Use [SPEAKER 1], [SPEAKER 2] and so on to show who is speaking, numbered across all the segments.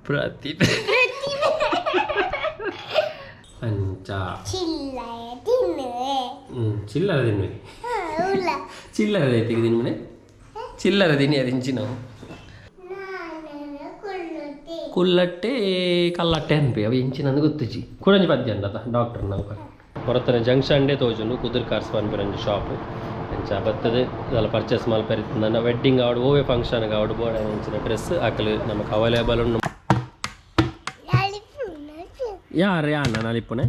[SPEAKER 1] ಪ್ರತಿಭೆ ಅಂಚ.
[SPEAKER 2] ಚಿಲ್ಲರೆ ತಿನ್ನುವೆ.
[SPEAKER 1] ಚಿಲ್ಲರೆ ತಿನ್ನುವೆ.
[SPEAKER 2] ಉಲ್ಲ.
[SPEAKER 1] ಚಿಲ್ಲರೆ ದೈತಿಗೆ ತಿನ್ಮನೆ, ಚಿಲ್ಲರೆ ತಿನ್ನಿ. ಅದು ನಾವು
[SPEAKER 2] ನಾನು ಕುಳ್ಳುತ್ತೆ.
[SPEAKER 1] ಕುಲ್ಲಟ್ಟೆ ಕಲ್ಲಟ್ಟೆ ಅನ್ಪಿ ಅವು ಎಂಚಿನ ಗೊತ್ತುಜಿ. ಕುಡಂಜಿ ಪದ್ಯ ಅಂಡತ ಡಾಕ್ಟರ್ ನಾವು ಹೊರತನ ಜಂಕ್ಷನ್ ಡೇ ತೋಜುಂಡು ಕುದುರ್ ಕಾರ್ಸ್ ಪನ್ಪಿನಂಜಿ ಶಾಪ್. ಅಂಚ ಬತ್ತದು ಇದೆಲ್ಲ ಪರ್ಚೇಸ್ ಮಲ್ಪೆರೆ. ವೆಡ್ಡಿಂಗ್ ಆವಡ್, ಓವೆ ಫಂಕ್ಷನ್ ಆವಡ್, ಬೋಡ ಅಂಚಿನ ಡ್ರೆಸ್ ಅಕಲು ನಮಕ್ ಅವೈಲೇಬಲ್ ಉಂಡು. ಯಾರು Yana ನಲಿಪುನೆ.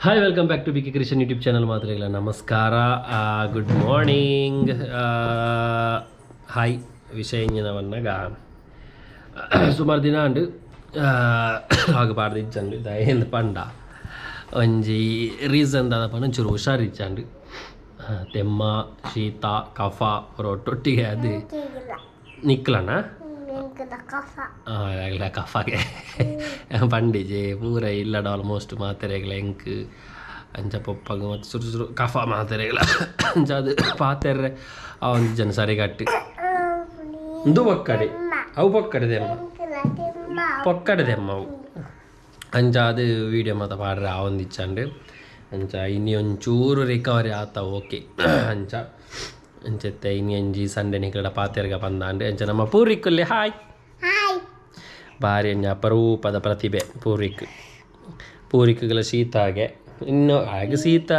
[SPEAKER 1] Hi, welcome back to BK Krishan YouTube channel. ಮಾತ್ರೆಗಳ ನಮಸ್ಕಾರ, ಗುಡ್ ಮಾರ್ನಿಂಗ್, ಹಾಯ್. ವಿಷಯ ಇಂಜಿನವನ್ನಾಗ ಸುಮಾರು ದಿನ ಅಂಡು ಆಗ ಪಾಡ್ದು ಇಜ್ಜಂಡು. ದಯೆಂದು ಪಂಡ ಒಂಜಿ ರೀಸನ್ ದಾದ ಪಂಡ, ಒಂಚೂರು ಹುಷಾರಿಜ್ಜಂಡು. ತೆಮ್ಮ, ಶೀತ, ಕಫ ಒಟ್ಟೊಟ್ಟಿಗೆ ಅದು ನಿಕ್ಲನ
[SPEAKER 2] ಕಫ.
[SPEAKER 1] ಆಗಲ ಕಫಗೆ ಪಂಡಿಜೆ ಪೂರ ಇಲ್ಲಡ ಆಲ್ಮೋಸ್ಟ್ ಮಾತೆರೆಗ್ಲ ಎಂಕ್ ಅಂಚ ಪೊಪ್ಪಗ್ ಮತ್ತು ಸುರು ಸುರು ಕಫ ಮಾತೆರೆಗ್ಲ. ಅಂಚ ಅದು ಪಾತೆರ್ರೆ ಆ ಒಂದು ಜನ ಸರಿಗಟ್ಟು ಇಂದು ಪೊಕ್ಕಡೆ ಅವು ಪೊಕ್ಕಡೆ ದೆಮ್ಮ ಪೊಕ್ಕಡೆ ದೆಮ್ಮ ಅವು. ಅಂಚ ಅದು ವೀಡಿಯೋ ಮಾತ ಪಾಡ್ರೆ ಆವೊಂದಿಚ್ಚಂಡು. ಅಂಚ ಇನಿ ಒಂಚೂರು ರಿಕವರಿ ಆತ, ಓಕೆ. ಅಂಚ ಅಂಚತ್ತೆ ಇನಿ ಒಂಜಿ ಸಂಡೆ ನಿಕಡ ಪಾತೆರ್ಗ ಪಂದಾಂಡ್. ಅಂಚ ನಮ್ಮ ಪೂರಿಕುಲ್ಲೆ, ಹಾಯ್.
[SPEAKER 2] ಹಾಯ್.
[SPEAKER 1] ಭಾರಿ ಒಂಜಿ ಅಪರೂಪದ ಪ್ರತಿಭೆ ಪೂರಿಕ್. ಪೂರಿಕ್ಗಳ ಶೀತ ಹಾಗೆ ಇನ್ನು ಹಾಗೆ ಶೀತ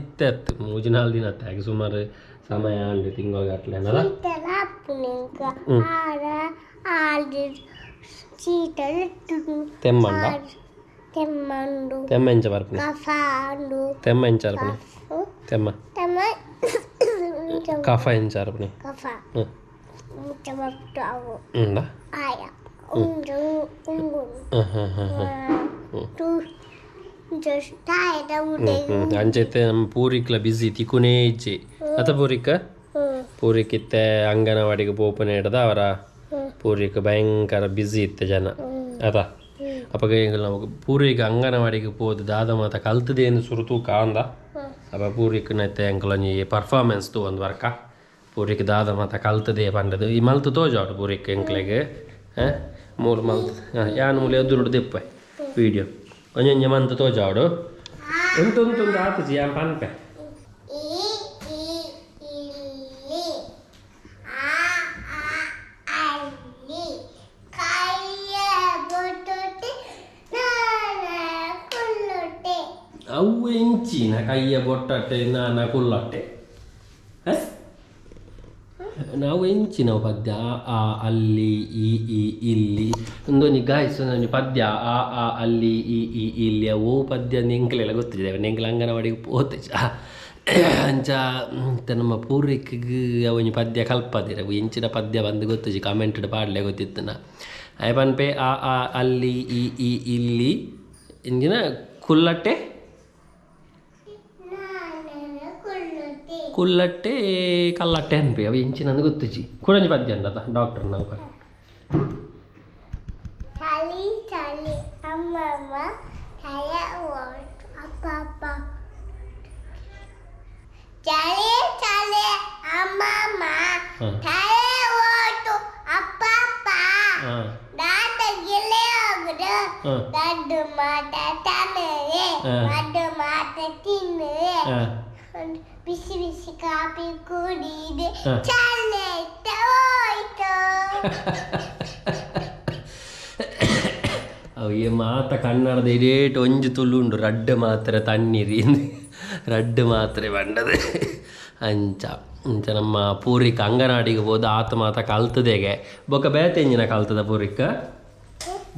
[SPEAKER 1] ಇತ್ತೆ ಅತ್ತು 3-4 ದಿನ ಅತ್ತೆ ಹಾಗೆ ಸುಮಾರು ಸಮಯ ಅಂಡು ತಿಂಗಳು ಅಟ್ಲೆ. ತೆಮ್ಮಂಡ.
[SPEAKER 2] ತೆಮ್ಮಂಡು.
[SPEAKER 1] ತೆಮ್ಮ ಎಂಚ ಬರ್ಪುನೆ?
[SPEAKER 2] ಕಫ ಅಂಡು.
[SPEAKER 1] ತೆಮ್ಮ ಎಂಚ ಬರ್ಪುನೆ? ತೆಮ್ಮ.
[SPEAKER 2] ತೆಮ್ಮ.
[SPEAKER 1] ಕಫ ಎಂಚ ಬರ್ಪುನೆ?
[SPEAKER 2] ಕಫ.
[SPEAKER 1] ಹ್ಞೂ.
[SPEAKER 2] ಇಂಚ ಬರ್ಪು ಅವು.
[SPEAKER 1] ಉಂಡ.
[SPEAKER 2] ಆಯ ಉಂಡು ಉಂಗು.
[SPEAKER 1] ಹಾಂ ಹಾಂ ಹಾಂ ಹಾಂ.
[SPEAKER 2] ಟು ಜಸ್ಟ್ ತಾಯದ ಉಡೆ.
[SPEAKER 1] ಅಂಚೈತೆ ನಮ್ಮ ಪೂರಿಕ್ಲ ಬಿಸಿ ತಿಕುನೇ ಇಜ್ಜಿ ಅತ ಪೂರಿಕ. ಪೂರಿಕ್ ಇತ್ತೆ ಅಂಗನವಾಡಿಗೆ ಪೋಪುನೆ ಹಿಡ್ದ ಅವರ ಪೂರಿಕ್ ಭಯಂಕರ ಬ್ಯುಸಿ ಇತ್ತೆ ಜನ ಅತ. ಅಪಗ ಎಂಕುಲು ನಮಕ್ ಪೂರಿಗ್ ಅಂಗನವಾಡಿಗೆ ಪೋದು ದಾದ ಮಾತ ಕಲ್ತದೇನು ಸುರು ತೂಕ ಅಂದ. ಅಪ ಪೂರಿಕ್ ನೈತೆ ಎಂಕುಲೊಂಜಿ ಪರ್ಫಾರ್ಮೆನ್ಸ್ ತೂ ಒಂದು ವರ್ಕ ಪೂರಿಕ್ ದಾದ ಮಾತ ಕಲ್ತದೆ ಪಂಡದು ಈ ಮಲ್ತು ತೋಜಾಡು ಪೂರಿಕ್ ಎಂಕ್ಲೆಗ್. ಮೂಲು ಮಲ್ತ್ ಯಾನ್ ಮೂಲು ಎದುರುಡು ದೆಪ್ಪೆ ವೀಡಿಯೋ ಒಂಜೊಂಜಿ ಮಂತ್ ತೋಜಾವಡು. ಉಂಟು ಉಂಟು ಉಂಟು ಆತುಜಿ ಯಾನ್ ಪನ್ಪೆ.
[SPEAKER 2] ಇ ಇ ಇಲ್ಲಿ, ಆ ಆ ಅಲ್ಲಿ, ಕೈಯ ಬೊಟ್ಟುತ್ತೆ, ನಾನ ಕುಳ್ಳುತ್ತೆ.
[SPEAKER 1] ಅವು ಎಂಚಿನ ಕೈಯ ಬೊಟ್ಟಟ್ಟೆ ನಾನ ಕುಲ್ಲಟ್ಟೆ? ಹ? ನಾವು ಎಂಚಿನ ಪದ್ಯ? ಆ ಆ ಅಲ್ಲಿ ಇ ಇ ಇಲ್ಲಿ ಒಂದೊಂಜಿ ಗಾಯ್ಸ್ ಒಂದೊಂಜಿ ಪದ್ಯ. ಆ ಆ ಅಲ್ಲಿ ಇ ಇ ಇಲ್ಲಿ ಅವು ಪದ್ಯ ಎಂಕ್ಲೆಲ್ಲ ಗೊತ್ತಿದೆ. ಎಂಕ್ಲ ಅಂಗನವಾಡಿಗೆ ಪೋತೆ ಅಂಚ. ಇತ್ತೆ ನಮ್ಮ ಪೂರ್ವಿಕ್ಗ್ ಅವೊಂಜಿ ಪದ್ಯ ಕಲ್ಪದಿರ. ಅವು ಎಂಚಿನ ಪದ್ಯ ಬಂದು ಗೊತ್ತುಜಿ. ಕಮೆಂಟ್ ಪಾಡ್ಲೆ ಗೊತ್ತಿತ್ತುನ. ಆಯೆ ಪನ್ಪೆ ಆ ಆ ಅಲ್ಲಿ ಇ ಇ ಇಲ್ಲಿ ಎಂಚಿನ ಕುಲ್ಲಟ್ಟೆ.
[SPEAKER 2] ನಾನ ಕುಳ್ಳುತ್ತೆ.
[SPEAKER 1] ಕುಲ್ಲಟ್ಟೆ ಕಲ್ಲಟ್ಟೆ ಅನ್ಪಿ ಅವು ಎಂಚಿನ ಗೊತ್ತುಜಿ. ಕುಡೊಂಜಿ ಪದ್ಯ ಅಂಡತ ಡಾಕ್ಟರ್ ನಾವು.
[SPEAKER 2] ಚಳಿ ಚಳಿ ಅಮ್ಮಮ್ಮ ತಲೆ ಓಟು ಅಪ್ಪ ಅಪ್ಪ. ಚಳಿ ಚಳಿ ಅಮ್ಮಮ್ಮ ತಲೆ ಓಟು ಅಪ್ಪ ಅಪ್ಪ. ದಾತ ಗಿಲೆ ಹೋಗುದು. ದೊಡ್ಡ ಮಾತ ತನ್ನುವೆ. ದೊಡ್ಡ ಮಾತ ತಿನ್ನುವೆ. ಬಿಸಿ ಬಿಸಿ ಕಾಫಿ ಕುಡಿದೆ. ಚಳಿ ಹೋಯ್ತು.
[SPEAKER 1] ಅವು ಈ ಮಾತ ಕನ್ನಡದ ಇಡೇಟ್ ಒಂಜಿ ತುಳು ಉಂಡು. ರಡ್ಡ್ ಮಾತ್ರೆ ತಣ್ಣೀರು, ರಡ್ಡ್ ಮಾತ್ರೆ ಬಂಡದು. ಅಂಚ ಅಂಚ ನಮ್ಮ ಪೂರಿಕ್ ಅಂಗನವಾಡಿಗೆ ಪೋದು ಆತ ಮಾತ ಕಲ್ತದೆಗೆ. ಬೊಕ್ಕ ಬೇತೆ ಎಂಜಿನ ಕಲ್ತದ ಪೂರಿಕ್?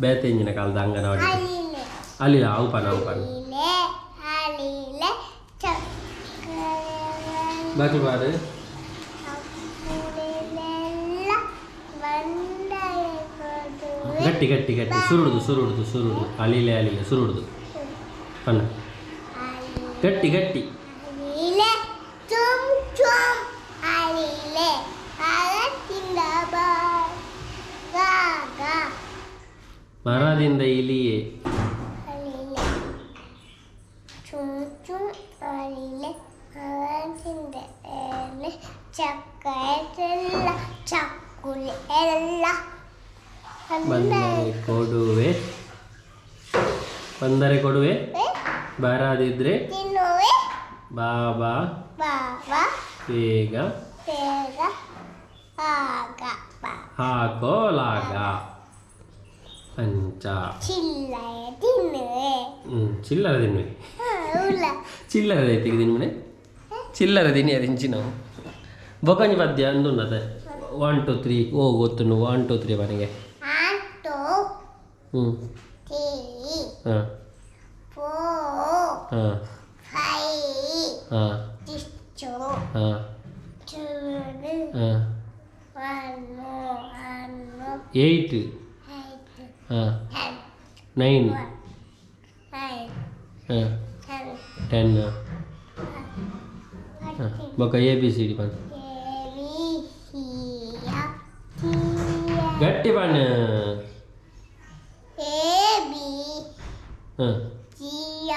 [SPEAKER 1] ಬೇತೆ ಎಂಜಿನ ಕಲ್ತ ಅಂಗನವಾಡಿ?
[SPEAKER 2] ಅಲಿಲೆ.
[SPEAKER 1] ಅಲ್ಲಿ ಅವು ಪನ ಅವು ಪನ.
[SPEAKER 2] ಅಲಿಲೆ ಅಲಿಲೆ ಚಕ್ಕರೆ.
[SPEAKER 1] ಬಾಕಿ ಬಾರು.
[SPEAKER 2] ಅಪ್ಪುಡೆಲ್ಲ ಬಂದರೆ ಕೊಡುವೆ.
[SPEAKER 1] ಗಟ್ಟಿ ಗಟ್ಟಿ ಗಟ್ಟಿ ಸುರುಡುದು ಸುರುಡುದು ಸುರುಡುದು. ಅಲಿಲೆ ಅಲಿಲೆ ಸುರುಡುದು ಪನ್ನ. ಗಟ್ಟಿ ಗಟ್ಟಿ.
[SPEAKER 2] ಅಲಿಲೆ ಚುಮ್ ಚುಮ್ ಅಲಿಲೆ ಅಲತ್ತಿಂದ ಬಾ ಗಾ ಗಾ.
[SPEAKER 1] ಮರದಿಂದ ಇಲಿಯೇ.
[SPEAKER 2] ಅಲಿಲೆ ಚುಮ್ ചും അളിലെ അവൻ്റെ ചക്കരല്ല ചക്കുലി ಎಲ್ಲ.
[SPEAKER 1] ಬಂದರೆ ಕೊಡುವೆ, ಬಂದರೆ ಕೊಡುವೆ, ಬರದಿದ್ರೆ
[SPEAKER 2] ತಿನ್ನುವೆ.
[SPEAKER 1] ಬಾಬಾ
[SPEAKER 2] ಬಾಬಾ
[SPEAKER 1] ಬೇಗ
[SPEAKER 2] ಬೇಗ ಆಗ ಬಾ.
[SPEAKER 1] ಹಾಕೋಲಾಗ ಅಂಚ.
[SPEAKER 2] ಚಿಲ್ಲರೆ ತಿನ್ನುವೆ.
[SPEAKER 1] ಹ್ಞೂ, ಚಿಲ್ಲರೆ ತಿನ್ನುವೆ.
[SPEAKER 2] ಉಲ್ಲ.
[SPEAKER 1] ಚಿಲ್ಲರೆ ಐತಿಗೆ ತಿನ್ಮನೆ, ಚಿಲ್ಲರೆ ತಿನ್ನಿ ರಿಂಚಿನವು. ಬೊಕಂಜಿ ಪದ್ಯ ಅಂದುನ್ನತೆ. 1 2 3 ಓ ಗೊತ್ತುಂಡು. 1 2 3 ಮನೆಗೆ.
[SPEAKER 2] 1 2
[SPEAKER 1] ಹ್ಞೂ.
[SPEAKER 2] 3
[SPEAKER 1] ಹಾಂ.
[SPEAKER 2] 4
[SPEAKER 1] ಹಾಂ.
[SPEAKER 2] 5
[SPEAKER 1] ಹಾಂ.
[SPEAKER 2] 6
[SPEAKER 1] ಹಾಂ.
[SPEAKER 2] 7
[SPEAKER 1] ಹಾಂ.
[SPEAKER 2] 1 1
[SPEAKER 1] 8.
[SPEAKER 2] 8.
[SPEAKER 1] ಹಾಂ.
[SPEAKER 2] 10.
[SPEAKER 1] 9.
[SPEAKER 2] 9.
[SPEAKER 1] ಹಾಂ.
[SPEAKER 2] 10.
[SPEAKER 1] 10. ಹಾಂ, ಬೊಕ ಎ ಬಿ ಸಿ ಡಿ ಪನ್.
[SPEAKER 2] A B C F G
[SPEAKER 1] ಗಟ್ಟಿ ಪಣ್ಣ.
[SPEAKER 2] A B
[SPEAKER 1] ಹಾಂ.
[SPEAKER 2] G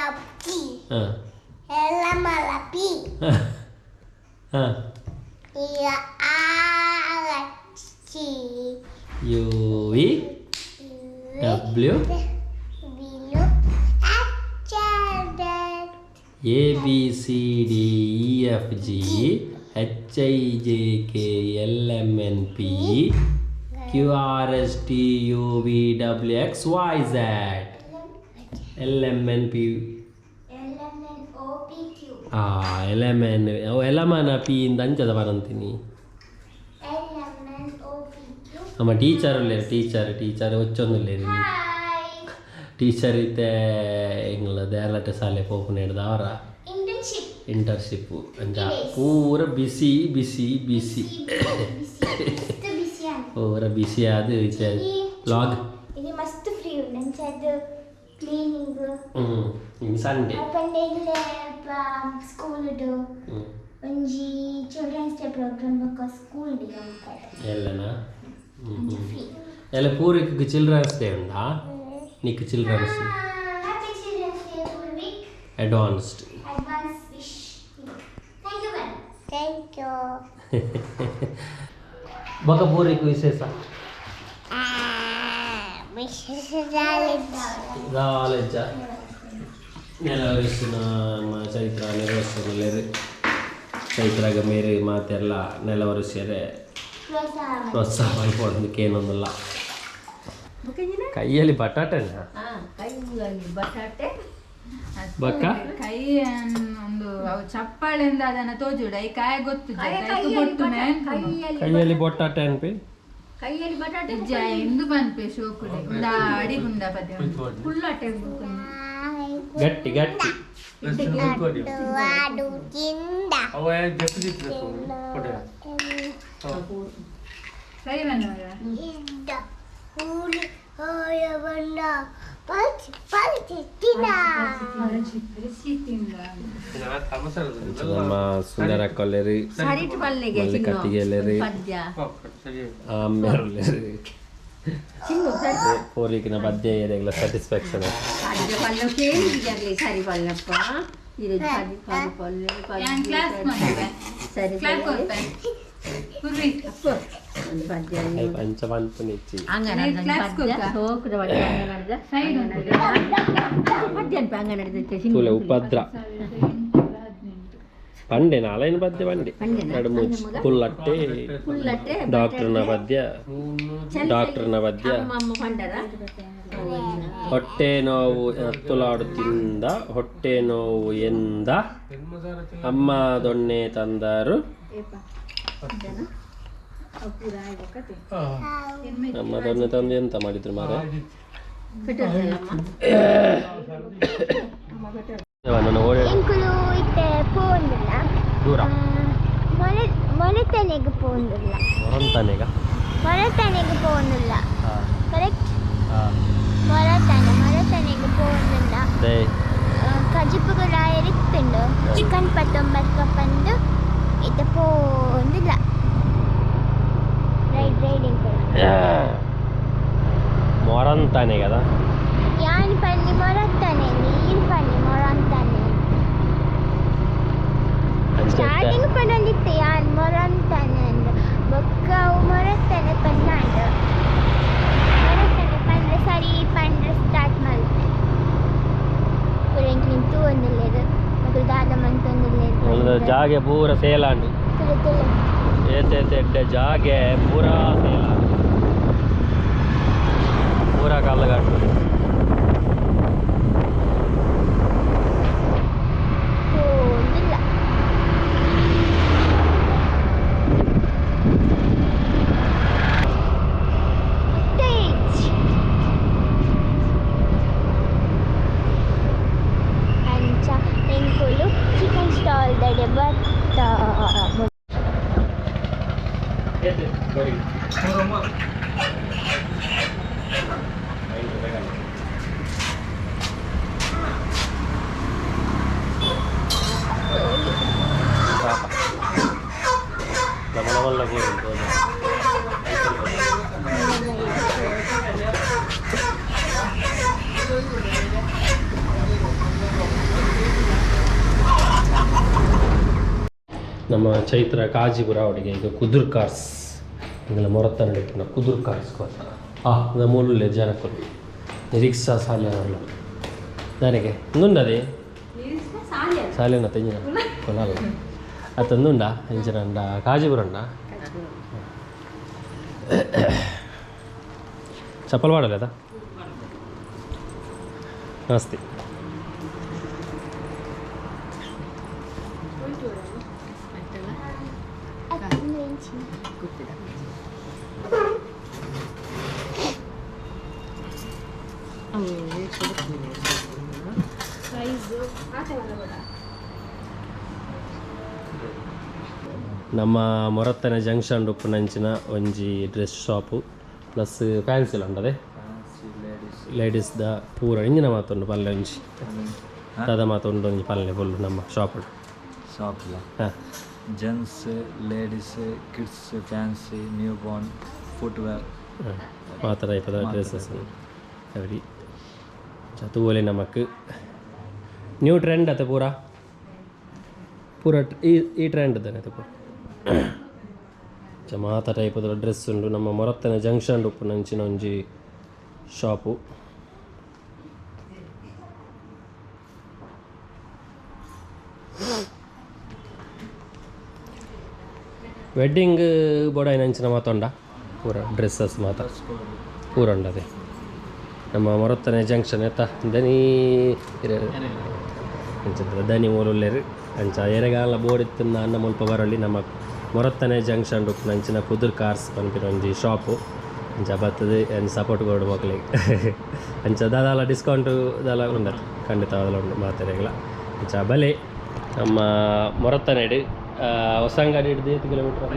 [SPEAKER 2] F G
[SPEAKER 1] ಹಾಂ.
[SPEAKER 2] L M L P
[SPEAKER 1] ಹಾಂ.
[SPEAKER 2] E R T
[SPEAKER 1] U V W
[SPEAKER 2] W X Z.
[SPEAKER 1] A B C D E F G H I J K L M N P Q R S T U V W X Y Z L M N P.
[SPEAKER 2] L M N O P Q.
[SPEAKER 1] ಆ L M N L M N P ಇಂದ ಅಂಚದ ಬರಂತೀನಿ.
[SPEAKER 2] L M N O P Q.
[SPEAKER 1] ನಮ್ಮ teacher ಉಲ್ಲೇರು, teacher teacher ಒಚ್ಚೊಂದುಲ್ಲೇರು.
[SPEAKER 2] Hi.
[SPEAKER 1] Teacher ಇತ್ತೆ ಎಂಗ್ಲ ದೇರ್ಲಟ್ಟೆ ಶಾಲೆ ಪೋಪುನ ಹಿಡ್ದವರ.
[SPEAKER 2] Internship.
[SPEAKER 1] Internship ಅಂಚ ಪೂರ ಬಿಸಿ ಬಿಸಿ ಬಿಸಿ.
[SPEAKER 2] ಮಸ್ತ್ ಬಿಸಿ ಅಂತ.
[SPEAKER 1] ಪೂರ ಬಿಸಿ ಆದ್ ಇತ್ತೆ ಲಾಗ್.
[SPEAKER 2] ಇದು ಮಸ್ತ್ ಫ್ರೀ ಉಂಡು ಅಂಚ ಕ್ಲೀನಿಂಗ್.
[SPEAKER 1] ಹ್ಞೂ, ಇನ್ನು ಸಂಡೇ.
[SPEAKER 2] ಪಂಡ ಸ್ಕೂಲ್
[SPEAKER 1] ಹ್ಞೂ.
[SPEAKER 2] ಒಂಜಿ ಚಿಲ್ಡ್ರನ್ಸ್ ಡೇ ಪ್ರೋಗ್ರಾಮ್ ಬೊಕ್ಕ ಸ್ಕೂಲ್ ಡಿ
[SPEAKER 1] ಎಲ್ಲನಾ? ಹ್ಞೂ ಹ್ಞೂ.
[SPEAKER 2] ಫ್ರೀ.
[SPEAKER 1] ಎಲ್ಲ ಪೂರಿಕ್ ಚಿಲ್ಡ್ರನ್ಸ್ ಡೇ ಉಂಡಾ ನಿಕ್ children's?
[SPEAKER 2] Happy children's day Purvik.
[SPEAKER 1] Advanced.
[SPEAKER 2] Advance wish. Thank you ma'am. Thank you.
[SPEAKER 1] ಬೊಕ ಪೂರಿಕ್ ವಿಶೇಷ?
[SPEAKER 2] ವಿಶೇಷ.
[SPEAKER 1] ದಾಲೆಜ್ಜ ನೆಲವರಿಸಿನ ಚೈತ್ರ ನೆರವೇರಿಸಲೇರು. ಚೈತ್ರಾಗ ಮೇರೆ ಮಾತೆಲ್ಲ ನೆಲವರಿಸ್ಯರೆ ಪ್ರೋತ್ಸಾಹ ಮಲ್ಪೊಡೊಂದು ಕೇನೊಂದುಲ್ಲ. ಕೈಯಲ್ಲಿ ಬಟಾಟೆನಾ?
[SPEAKER 3] ಕೈಯಲ್ಲಿ ಬಟಾಟೆ.
[SPEAKER 1] ಬಕ್ಕ.
[SPEAKER 4] ಕೈ ಒಂದು ಅವು ಚಪ್ಪಾಳೆಂದ ಅದನ್ನ ತೋಜುಡ ಈ ಕಾಯ ಗೊತ್ತು.
[SPEAKER 3] ಕೈಯಲ್ಲಿ ಕೈಯಲ್ಲಿ.
[SPEAKER 1] ಕೈಯಲ್ಲಿ ಬೊಟ್ಟಾಟೆ ಅನ್ಪಿ.
[SPEAKER 3] ಕೈಯಲ್ಲಿ ಬಟಾಟೆ.
[SPEAKER 4] ಇಜ್ಜ ಎಂದು ಪನ್ಪೆ ಶೋಕುಡೆ ಉಂಡ ಅಡಿ ಗುಂಡ ಪದ್ಯ.
[SPEAKER 3] ಫುಲ್ಲಾಟೆ.
[SPEAKER 1] ಗಟ್ಟಿ ಗಟ್ಟಿ.
[SPEAKER 2] ವಾಡು ತಿಂದ.
[SPEAKER 4] ಸರಿ ಬನ್ನವಾಗ.
[SPEAKER 2] ಇದ್ದ ಹುಳಿ ಹೋಯ ಬಣ್ಣ ಪಲ್ಸಿ ಪಲ್ಸಿ ತಿನ್ನ.
[SPEAKER 1] ನಮ್ಮ ಸುಂದರ ಕೊಲ್ಲೇರಿ.
[SPEAKER 3] ಸರಿಟ್ ಪಲ್ಲೆಗೆ.
[SPEAKER 1] ಮಲ್ಲೆ ಕಟ್ಟಿಗೆಲ್ಲೇರಿ.
[SPEAKER 3] ಪದ್ಯ.
[SPEAKER 1] ಆಮೇಲೆ
[SPEAKER 3] ಚಿನ್ನು ಸರಿ.
[SPEAKER 1] ಪೂರಿಕಿನ ಪದ್ಯ ಏರಿಯಾಗಲ ಸ್ಯಾಟಿಸ್ಫ್ಯಾಕ್ಷನ್.
[SPEAKER 3] ಪದ್ಯ ಪಲ್ಲೆ ಕೇಳಿದ್ಯಾಗ್ಲಿ ಸರಿ ಪಲ್ಲಪ್ಪ ಇದು ಪದ್ಯ ಪಲ್ಲೆ ಪಲ್ಲೆ.
[SPEAKER 4] ಯಾನ್ ಕ್ಲಾಸ್ ಮಾಡಿದೆ.
[SPEAKER 3] ಸರಿ.
[SPEAKER 4] ಕ್ಲಾಸ್
[SPEAKER 3] ಸರಿ.
[SPEAKER 4] ಕೊರ್ಪೆ ಪೂರ್ವಿ.
[SPEAKER 3] ಒಂದು ಪದ್ಯ.
[SPEAKER 1] ಪಂಚ ಪನ್ಪುನಿಚ್ಚಿ.
[SPEAKER 3] ಅಂಗನವಾಡಿ
[SPEAKER 4] ಕ್ಲಾಸ್
[SPEAKER 3] ಪದ್ಯ.
[SPEAKER 4] ಕೊರ್ಕ.
[SPEAKER 3] ಸೋಕುದ ಪದ್ಯ ಅಂಗನವಾಡಿದ.
[SPEAKER 4] ಸೈಡ್ ಉಂಟು.
[SPEAKER 3] ಪದ್ಯ ಅನ್ಪ ಅಂಗನವಾಡಿದ.
[SPEAKER 1] ತುಲೆ ಉಪದ್ರ ಪಂಡೆ ನಾಲೈನ್ ಪದ್ಯ ಪಂಡೆ.
[SPEAKER 3] ಪಂಡೆನಾ?
[SPEAKER 1] ಎರಡು ಮೂಜಿ ಪುಲ್ಲಟ್ಟೆ.
[SPEAKER 3] ಫುಲ್ಲಟ್ಟೆ.
[SPEAKER 1] ಡಾಕ್ಟರ್ನ ಪದ್ಯ, ಡಾಕ್ಟರ್ನ ಪದ್ಯ.
[SPEAKER 3] ಅಮ್ಮ ಅಮ್ಮ ಪಂಡರ.
[SPEAKER 1] ಹೊಟ್ಟೆ ನೋವು ತುಲಾಡು ತಿಂದ ಹೊಟ್ಟೆ ನೋವು ಎಂದ ಅಮ್ಮ ದೊಣ್ಣೆ ತಂದರು. ಅಮ್ಮ ದೊಣ್ಣೆ ತಂದು ಎಂತ ಮಾಡಿದ್ರು ಮಾರ? ನನ್ನ ಓಡಾಡಿ.
[SPEAKER 2] ಎಂಕುಲು ಇತ್ತೆ ಪೋಂದಿಲ್ಲ.
[SPEAKER 1] ದೂರ.
[SPEAKER 2] ಮೊಲೆ ಮೊಲೆತನೆಗೆ ಪೋಂದಿಲ್ಲ.
[SPEAKER 1] ಹೊರಂತಾನೆಗ.
[SPEAKER 2] ಮೊಲೆತನೆಗೆ ಪೋಂದಿಲ್ಲ. ಕರೆಕ್ಟ್.
[SPEAKER 1] ಹಾಂ.
[SPEAKER 2] ಮೊಲತನೆ ಮೊಲತನೆಗೆ ಪೋಂದಿಲ್ಲ.
[SPEAKER 1] They.
[SPEAKER 2] ಕಜಿಪುಗಳ ಎರಿತ್ತುಂಡು ಚಿಕನ್ ಪತ್ತೊಂಬತ್ತು ಪಂದು ಇತ್ತೆ ಪೋಂದಿಲ್ಲ ರೈಡ್ ರೈಡಿಂಗ್ ಕೂಡ.
[SPEAKER 1] ಮೊರಂತಾನೆಗದ.
[SPEAKER 2] ಯಾನ್ ಪನ್ನಿ ಮೊರತ್ತಾನೆ ನೀನ್ ಪನ್ನಿ ಮೊರಂತಾನೆ. ಸ್ಟಾರ್ಟಿಂಗ್ ಪನ್ನೊಂದಿತ್ತೆ ಯಾನ್ ಮೊರಂತಾನೆ ಅಂದ್ ಬೊಕ್ಕ ಅವು ಮೊರತ್ತಾನೆ ಪನ್ನಾಂಡ್ ಮೊರತ್ತಾನೆ ಪಂಡ್ರೆ ಸರಿ ಪಂಡ್ರೆ ಸ್ಟಾರ್ಟ್ ಮಲ್ತೆ ಪೂರ ಎಂಕ್ಲಿನ್ ತೂವೊಂದುಲ್ಲೆರ್ ಮೊಕುಲು ದಾದ ಮಂತೊಂದುಲ್ಲೆರ್
[SPEAKER 1] ಮುಲ್ದ ಜಾಗೆ ಪೂರ ಸೇಲಾಂಡ್.
[SPEAKER 2] ತುಳು ತುಳು.
[SPEAKER 1] ಏತ್ ಏತ್ ಎಡ್ಡೆ ಜಾಗೆ ಪೂರಾ ಸೇಲಾಂಡ್, ಪೂರಾ ಕಲ್ಲುಗಟ್ಟು.
[SPEAKER 2] ಪೋಂದಿಲ್ಲ. ತೇಜ್ ಅಂಚ ಎಂಕುಲು ಚಿಕನ್ ಸ್ಟಾಲ್ ದಡೆ ಬತ್ತ.
[SPEAKER 1] ಏತ್ ಬರಿ. ಪಾಪ. ನಮ್ಮ ಮಲ್ಲ ಗೋರಿ ಉಂಟು. ನಮ್ಮ ಚೈತ್ರ ಕಾಜಿಪುರ ಅವರಿಗೆ ಈಗ ಕುದುರ್ ಕಾರ್ಸ್ ಇಂಗಲ ಮೊರತ್ತ ನಡೀತು. ಕುದುರ್ ಕಾರ್ಸ್ ಗೊತ್ತ ಆ ಮೂಲ ಜನಕ್ಕಲು ರಿಕ್ಷಾ ಸಾಲೆ ನನಗೆ ನುಂಡದೆ ಸಾಲೆನ ತೆಂಜಿನ ಕೊಲಲ್ಲ ಅತ್ತಂದುಂಡ ಇಂಚಿನ ಕಾಜಿಪುರ ಉಂಡ ಚಪ್ಪಲ್ ಮಾಡಲ್ಲ. ನಮಸ್ತೆ. ನಮ್ಮ ಮೊರತ್ತನೆ ಜಂಕ್ಷನ್ ಉಪ್ಪುನಂಚಿನ ಒಂಜಿ ಡ್ರೆಸ್ ಶಾಪು ಪ್ಲಸ್ ಫ್ಯಾನ್ಸಿಲ ಉಂಡದೆ ಲೇಡೀಸ್ ದ ಪೂರ ಇಂಜಿನ ಮಾತುಂಡು ಪಲ್ಲೆ ಒಂಜಿ ದಾದ ಮಾತುಂಡು ಒಂಜಿ ಪಲ್ಲೆ ಫುಲ್ ನಮ್ಮ ಶಾಪ್.
[SPEAKER 5] ಶಾಪ್ಲ?
[SPEAKER 1] ಹಾಂ.
[SPEAKER 5] Gents, ladies, kids, fancy, new born, footwear.
[SPEAKER 1] ಮಾತ್ರ ಟೈಪದ ಡ್ರೆಸ್ಸಸ್ ಎವ್ರಿ ತೂವಲೆ ನಮಕ್ ನ್ಯೂ ಟ್ರೆಂಡ್ ಅತ ಪೂರ ಪೂರ ಈ ಈ ಟ್ರೆಂಡ್ ತಾನೆ ಪೂರ. ಮಾತ ಟೈಪದ ಡ್ರೆಸ್ ಉಂಡು. ನಮ್ಮ ಮೊರತ್ತನೆ ಜಂಕ್ಷನ್ ಉಪ್ಪುನಂಚಿನ ಒಂಜಿ ಶಾಪು. ವೆಡ್ಡಿಂಗ್ ಬೋಡಾಯಿನಂಚಿನ ಮಾತೊಂಡ ಪೂರ ಡ್ರೆಸ್ಸಸ್ ಮಾತ ಪೂರ ಉಂಡದೆ. ನಮ್ಮ ಮೊರತ್ತನೆ ಜಂಕ್ಷನ್ ಎತ್ತ ದನಿ ಅಂಚ ದನಿ ಮೂಲುಲ್ಲೆರ್. ಅಂಚ ಎರೆಗಾಲ ಬೋರ್ಡ್ ಇತ್ತಿನ ಅನ್ನ ಮುಲ್ಪ ಬರೊಲಿ. ನಮ್ಮ ಮೊರತ್ತನೆ ಜಂಕ್ಷನ್ ಉಪ್ಪುನಂಚಿನ ಕುದುರ್ ಕಾರ್ಸ್ ಪನ್ಪಿನ ಒಂಜಿ ಶಾಪು. ಅಂಚ ಬತ್ತದು ಅಂಚ ಸಪೋರ್ಟ್ ಕೊಡು ಮಕ್ಳಿಗೆ. ಅಂಚ ದಾದಾಲ ಡಿಸ್ಕೌಂಟು ದಾಲ ಉಂಡತ್ ಖಂಡಿತ ಅದಲ ಉಂಡು ಮಾತೆರೆಗ್ಲ. ಅಂಚ ಬಲೆ ನಮ್ಮ ಮೊರತ್ತನೆಡ್ ಹೊಸಂಗಡಿ ಹಿಡ್ದು ಏತ್ ಕಿಲೋಮೀಟರ್?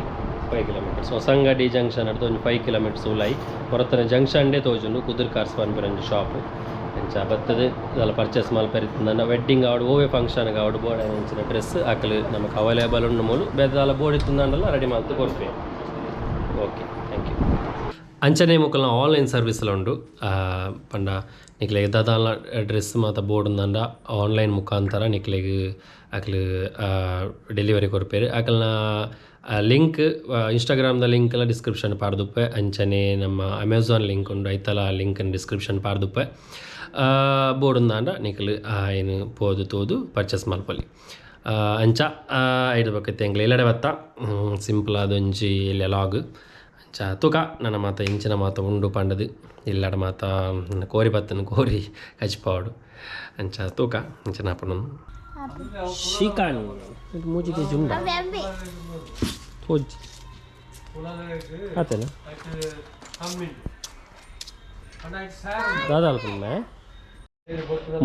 [SPEAKER 1] 5 ಕಿಲೋಮೀಟರ್ಸ್. ಹೊಸಂಗಡಿ ಜಂಕ್ಷನ್ ಹಿಡ್ದು ಒಂದು 5 ಕಿಲೋಮೀಟರ್ಸ್ ಉಲಾಯಿ ಮೊರತ್ತನೆ ಜಂಕ್ಷನ್ ಡೇ ತೋಜುಂಡು ಕುದುರ್ ಕಾರ್ಸ್ ಪನ್ಪಿನ ಒಂಜಿ ಶಾಪು. ಅಂಚ ಬತ್ತದು ದಾಲ ಪರ್ಚೇಸ್ ಮಲ್ಪೆರೆ. ವೆಡ್ಡಿಂಗ್ ಆವಡ್ ಓವೆ ಫಂಕ್ಷನ್ ಆವಡ್ ಬೋರ್ಡ್ ಅಂಚಿನ ಡ್ರೆಸ್ ಅಕಲು ನಮಕ್ ಅವೈಲೇಬಲ್ ಉಂಡು ಮೂಲು. ಬೇತೆ ದಾಲ ಬೋರ್ಡ್ ಇತ್ತುಂದಾಂಡಲ ರೆಡಿ ಮಲ್ತ್ ಕೊರ್ಪೆ. Okay, thank you. ಅಂಚನೆ ಮುಕಲ್ನ ಆನ್ಲೈನ್ ಸರ್ವಿಸ್ ಲ ಉಂಡು. ಪಂಡ ನಿಕ್ಲೆಗ್ ದಾದಾಲ ಡ್ರೆಸ್ ಮಾತ ಬೋರ್ಡ್ ಉಂದಂಡ ಆನ್ಲೈನ್ ಮುಖಾಂತರ ನಿಕ್ಲೆಗ್ ಅಕ್ಲು ಡೆಲಿವರಿ ಕೊರ್ಪೆರ್. ಅಕಲ್ನ ಲಿಂಕ್, ಇನ್ಸ್ಟಾಗ್ರಾಮ್ದ ಲಿಂಕ್ ಎಲ್ಲ ಡಿಸ್ಕ್ರಿಪ್ಷನ್ ಪಾಡ್ದುಪ್ಪೆ. ಅಂಚನೆ ನಮ್ಮ ಅಮೆಝಾನ್ ಲಿಂಕ್ ಉಂಡು, ಐತಲ ಲಿಂಕ್ ಡಿಸ್ಕ್ರಿಪ್ಷನ್ ಪಾಡ್ದುಪ್ಪೆ. ಬೋರ್ಡ್ ಉಂದಾಂಡ ನಿಕುಲು ಏನು ಪೋದು ತೋದು ಪರ್ಚೇಸ್ ಮಲ್ಪೊಲಿ. ಅಂಚ ಐದು ಬೊಕ್ಕ ಎಂಕ್ಲೆ ಇಲ್ಲಡೆ ಬತ್ತ ಸಿಂಪಲ್ ಆದೊಂಜಿ ಎಲ್ಯ ಲಾಗ್. ಅಂಚ ತೂಕ ನನ್ನ ಮಾತ ಇಂಚಿನ ಮಾತ ಉಂಡು ಪಂಡದು ಇಲ್ಲಡ ಮಾತ ಕೋರಿ ಬತ್ತನ ಕೋರಿ ಕಚ್ಪಾವಡು. ಅಂಚ ತೂಕ ಇಂಚಿನ ಆಪುಂಡು. ಶಿಕಾನ್ 3 ಕೆಜಿ ಉಂಡ.
[SPEAKER 2] ಅವೇ ಅವೇ.
[SPEAKER 1] ತೋಜಿ ಆತೇನ ದಾದ ಅಲ್ಪುಂಡ.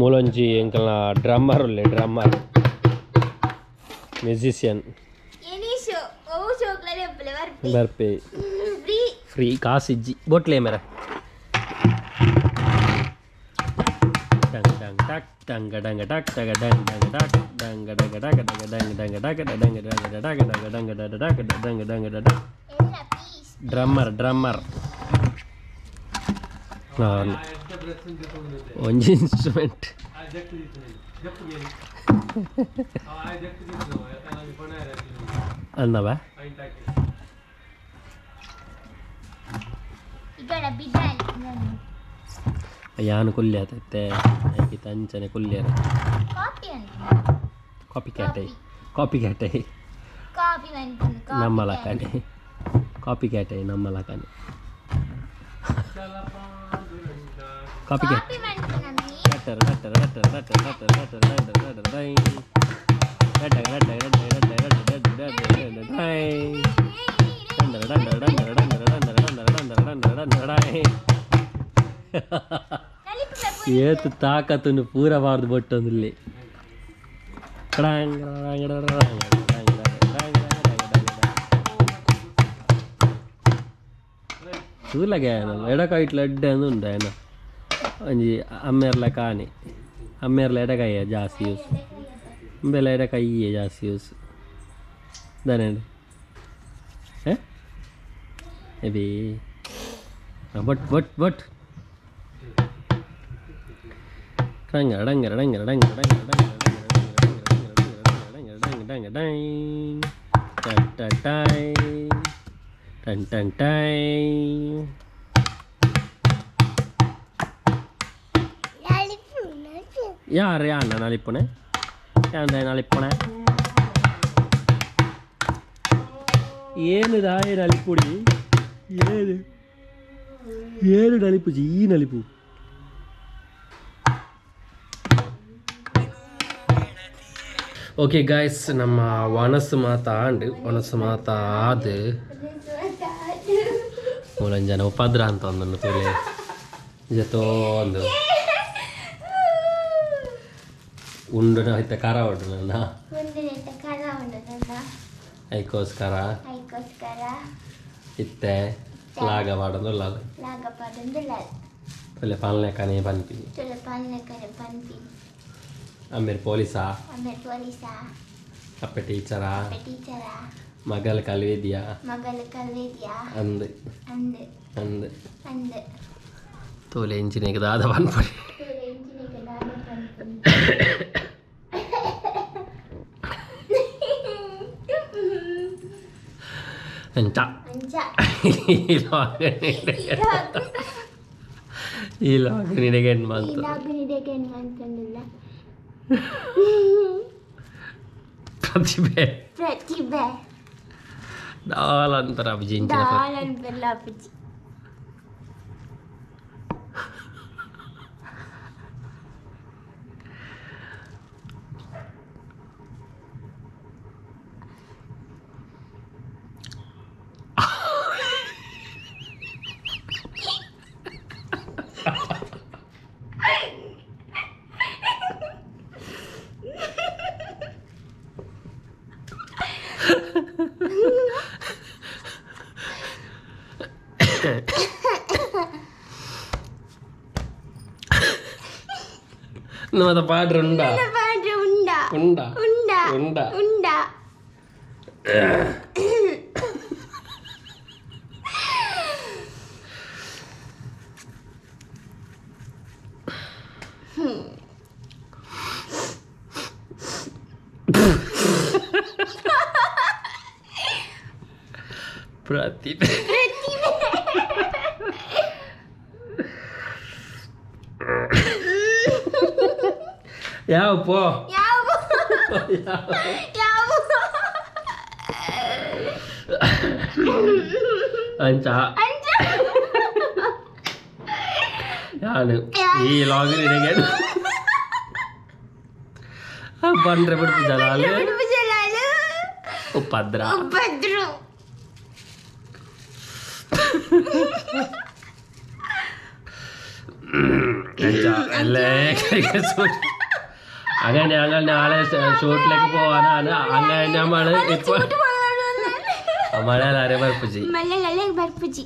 [SPEAKER 1] ಮೂಲೊಂಜಿ ಎಂಕಲ್ನ ಡ್ರಮ್ಮರ್ ಉಲ್ಲೆ, ಡ್ರಮ್ಮರ್ ಮ್ಯೂಸಿಷಿಯನ್.
[SPEAKER 2] ಎನಿ ಶೋ ಓ ಶೋಕ್ಲನೆ ಒಪ್ಪಲೆ ಬರ್ಪಿ.
[SPEAKER 1] ಬರ್ಪೆ.
[SPEAKER 2] ಫ್ರೀ.
[SPEAKER 1] ಫ್ರೀ ಕಾಸಿಜ್ಜಿ ಬೊಟ್ಲೆ ಮೇರ ಡಂಗ್ ಡಂಗ್ ಟಕ್ ಡಂಗ ಡಂಗ ಟಕ್ ಡಗ ಡಂಗ್ ಡಂಗ ಟಕ್ ಡಂಗ ಡಗ ಡಗ ಡಗ ಡಂಗ್ ಡಂಗ ಡಗ ಡಂಗ ಡಂಗ ಡಗ ಡಗ ಡಂಗ ಡಗ ಡಗ ಡಂಗ ಡಂಗ ಡಗ.
[SPEAKER 2] ಎಲ್ಲ ಪೀಸ್.
[SPEAKER 1] ಡ್ರಮ್ಮರ್ ಡ್ರಮ್ಮರ್ ಒಂಜಿ ಇನ್ಸ್ಟ್ರೂಮೆಂಟ್. ಅಂದವ ಯಾನು ಕುಲ್ಯ ಆತೈತೆ ಐಕಿತ ಅಂಚನೆ ಕುಲ್ಯರ ಕಾಪಿ ಕ್ಯಾಟೈ ಕಾಪಿ ಕ್ಯಾಟೈ ನಮ್ಮ ಲಕಾನೆ ಕಾಪಿ ಕ್ಯಾಟೈ ನಮ್ಮ ಲಕಾನೆ ಕಾಪಿ ಕ್ಯಾಟ್ ರಟ್ಟರ್ ರಟ್ಟರ್ ರಟ್ಟರ್ ರಟ್ಟರ್ ರಟ್ಟರ್ ರಟ್ಟರ್ ರಟ್ಟರ್ ರಟ್ಟರ್ ಡೈ ರಟ್ಟರ್ ರಟ್ಟರ್ ರಟ್ಟರ್ ರಟ್ಟರ್ ರಟ್ಟರ್ ರಟ್ಟರ್ ರಟ್ಟರ್ ಡೈ ಡಂಡರ್ ಡಂಡರ್ ಡಂಡರ್ ಡಂಡರ್ ಡಂಡರ್ ಡಂಡರ್ ಡಂಡರ್ ಡಂಡರ್ ಡಂಡರ್ ಡೈ. ಏತು ತಾಕತ್ತನ್ನು ಪೂರ ಬಾರ್ದು ಬೊಟ್ಟೊಂದಿಲ್ಲಿ. ತೂಲಗೆ ಎಡಕೈಟ್ಲ ಎಡ್ಡೆ ಅಂದು ಉಂಡು ಏನ ಒಂಜಿ ಅಮ್ಮೇರ್ಲ ಕಾನಿ ಅಮ್ಮೇರ್ಲ ಎಡಕೈಯ ಜಾಸ್ತಿ ಯೂಸ್ ಉಂಬೆಲ ಎಡಕೈಯೇ ಜಾಸ್ತಿ ಯೂಸ್ ದಾನೆ ಎಬಿ ಬಟ್ ಬಟ್ ಬಟ್ ಡಂಗ ಡಂಗ ಡಂಗ ಡಂಗ ಡಂಗ ಡಂಗ ಡಂಗ ಡಂಗ ಡಂಗ ಡಂಗ ಟನ್ ಟೈ ಟನ್ ಟನ್ ಟೈ. ಯಾರು ಯಾಣ ನಲಿಪ್ಪುನೆ ಯಾನ್ ನಲಿಪ್ಪುನೆ ಏನು ದಾಯ ನಲಿಪುಡಿ ಏನು ಏನು ನಲಿಪುಜಿ ಈ ನಲಿಪು. ಓಕೆ ಗಾಯ್ಸ್, ನಮ್ಮ ವನಸು ಮಾತ ಆಂಡ್ ವನಸು ಮಾತ ಆದು ಮೂಲಂಜನ ಉಪದ್ರ ಅಂತ ಒಂದನ್ನು ತೋಲೆ ಜೊತೊಂದು ಉಂಡು ಇತ್ತ ಖಾರ ಉಂಡು ನನ್ನ ಐಕೋಸ್ಕರ ಇತ್ತೆ ಲಾಗ ಪಾಡೊಂದುಲ್ಲ ತೊಲೆ ಪಲ್ಲೆ ಕನೆ ಪನ್ಪಿ ಅಮ್ಮೇರ್ ಪೊಲೀಸಾ ಅಪ್ಪೆ ಟೀಚರಾ ಮಗಲ್ ಕಲ್ವಿದ್ಯಾ ಅಂದ್ ಅಂದ್ ತೋಲೆ ಇಂಚಿನಿಗೆ ದಾದ ಪನ್ಪುನಿ. ಅಂಚ ಈ ಲಾಗ್ ನಿನಗೆ ಏನು ಬಂತು ಪ್ರತಿಭೆ
[SPEAKER 2] ಪ್ರತಿಭೆ
[SPEAKER 1] ದಾಲ್ ಅಂತರ ಅಬ್ಜಿ ಇಂಚಿನ
[SPEAKER 2] ದಾಲ್ ಅನ್ಪೆಲ್ಲ ಅಪ್ಪಾಜಿ.
[SPEAKER 1] ನಮ್ಮ ಪಾಡ್ರೆ ಉಂಡಾ
[SPEAKER 2] ಪಾಡ್ರೆ ಉಂಡಾ
[SPEAKER 1] ಉಂಡಾ
[SPEAKER 2] ಉಂಡಾ
[SPEAKER 1] ಉಂಡಾ
[SPEAKER 2] ಉಂಡಾ.
[SPEAKER 1] ಪ್ರತಿಭೆ ಯಾವ ಪೋ
[SPEAKER 2] ಯಾವ ಯಾವ
[SPEAKER 1] ಅಂಚ
[SPEAKER 2] ಅಂಚ
[SPEAKER 1] ಯಾನು ಈ ಲಾಗ್ ನಿನಗೆ ಬಂದ್ರೆ ಬಿಡ್ತು ಜಲಾಲು
[SPEAKER 2] ಜಲಾಲು
[SPEAKER 1] ಉಪದ್ರ
[SPEAKER 2] ಉಪದ್ರು.
[SPEAKER 1] ಅಂಚ അല്ലേ അങ്ങനെ ഞങ്ങൾ നാളെ ഷൂട്ടിലേക്ക് പോവാനാണ്. അങ്ങനെ നമ്മള് ഇപ്പൊ മലയാളം ಬರ್ಪುಜಿ
[SPEAKER 2] ಮಲಯಾಳ ಬರ್ಪುಜಿ.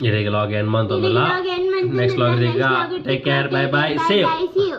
[SPEAKER 1] ಇಡೀ ಲಾಗ್ ಏನ್ ಮಂತೊಂದಿಲ್ಲ. ನೆಕ್ಸ್ಟ್ ಲಾಗ್ ಈಗ take care, bye bye, see you.